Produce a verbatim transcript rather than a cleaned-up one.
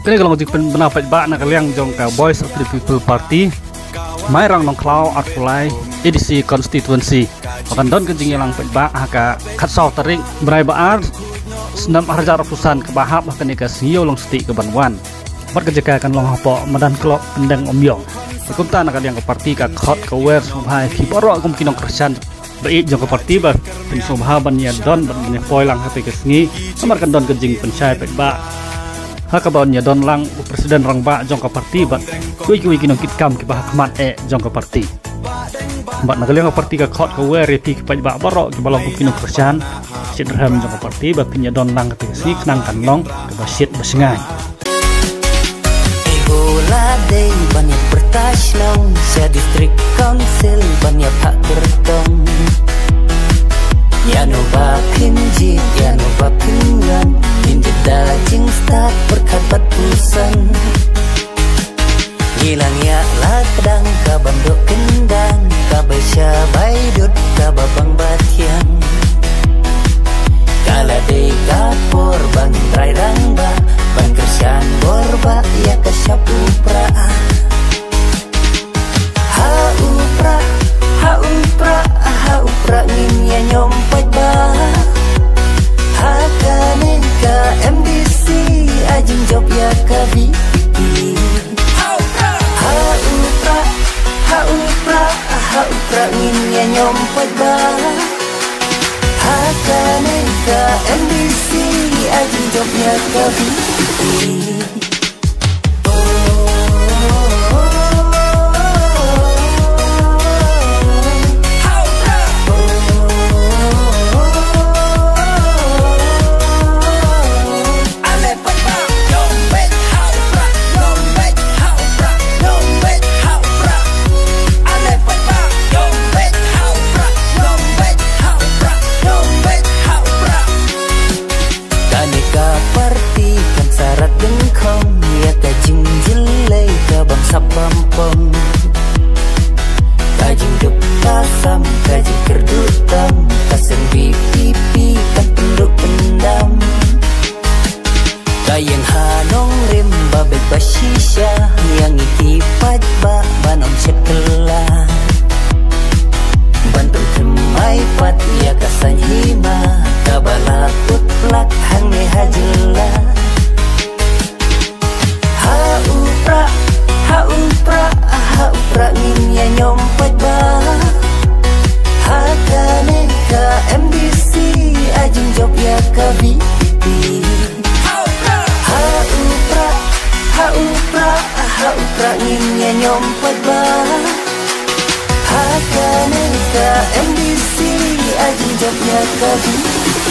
Kane ka long jingpynbna paidbah na ka liang jong ka Voice of the People Party, Mairang Nongkhlaw, Arpulai, A D C constituency. Ba kan don ka jingïalang paidbah ha ka khatsaw tarik bnai ba ar, snem arhajar arphew san kaba hap ha kane ka sngi Ïew Longstieh kaban wan. Bad ka jaka kan long hapoh madan Klok Kyndeng Umïong. Te kumta na ka liang ka party ka khot ka wer sngewbha ïa phi baroh kum ki nongkyrshan ba ïeit jong ka party ba phin sngewbha ban ïadon bad ban ïa poi lang ha kata ka sngi. Namar kan don ka jingpynshai paidbah ha kaban ïadon lang u president rangbah jong ka party bad kiwei kiwei ki nongkitkam kiba ha khmat eh jong ka party. Bad na ka liang ka party ka khot ka wer ïa phi ki paidbah baroh kiba long kum ki nongkyrshan, shitrhem jong ka party ba phin ïadon lang ha kata ka sngi khnang kan long kaba shit ba shngaiñ. Ihu la dei ban ïa pyrta shnong sha District Council ban ïa phah kyrtong. Ïa no ba phin jied, ïa no ba phin wan, phin jied da jingstad pyrkhat bad puson. Ngi la ngiah la kdang kaba mduh kyndang, kaba sha bai dud kaba bang ba thiang. Ka la dei ka por ba ngin trai rangbah ban kyrshan bor bah ïa ka shap u prah. Ha u prah, ha u prah, ha u prah ngin ïa ñiom paidbah. Ha kane ka M D C ai jingjop ïa ka V P P. Ha u prah, ha u prah, ha u prah ngin ïa ñiom paidbah. Ha kane ka M D C ai jingjop ïa ka V P P. Kane ka party kan sa rat dyngkhong ïa ka jingjyllei ka bym sap bym pom. Ka jingduk ka sam, ka jingkyrduh tam, ka seng V P P kan pynduh pyndam. Ka ïeng ha nongrim ba beit ba shisha, ïa ngi ki paidbah ban ym shet kylla. Ban pynkhym ai pat ïa ka saiñ hima kaba la kut plak hangne ha jylla. Ha u prah, ha u prah, ha u prah ngin ïa ñiom paidbah. Ha kane ka M D C ai jingjop ïa ka V P P. Ha u prah, ha u prah, ha u prah ngin ïa ñiom paidbah. Ha kane ka M D C ai jingjop ïa ka V P P.